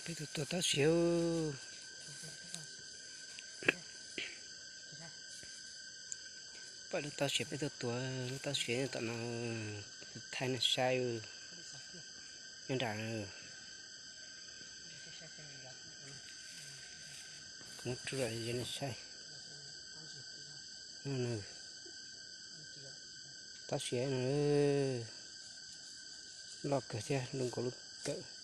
Peb tuaj tua taub siav. Pom lub taub siav, peb tuaj tua lub taub siav tom no, thaij nej saib. Nyob nram, kuv muab rub los nej saib. Taub siav no loj kawg thiab, zoo nkaus lub kawm.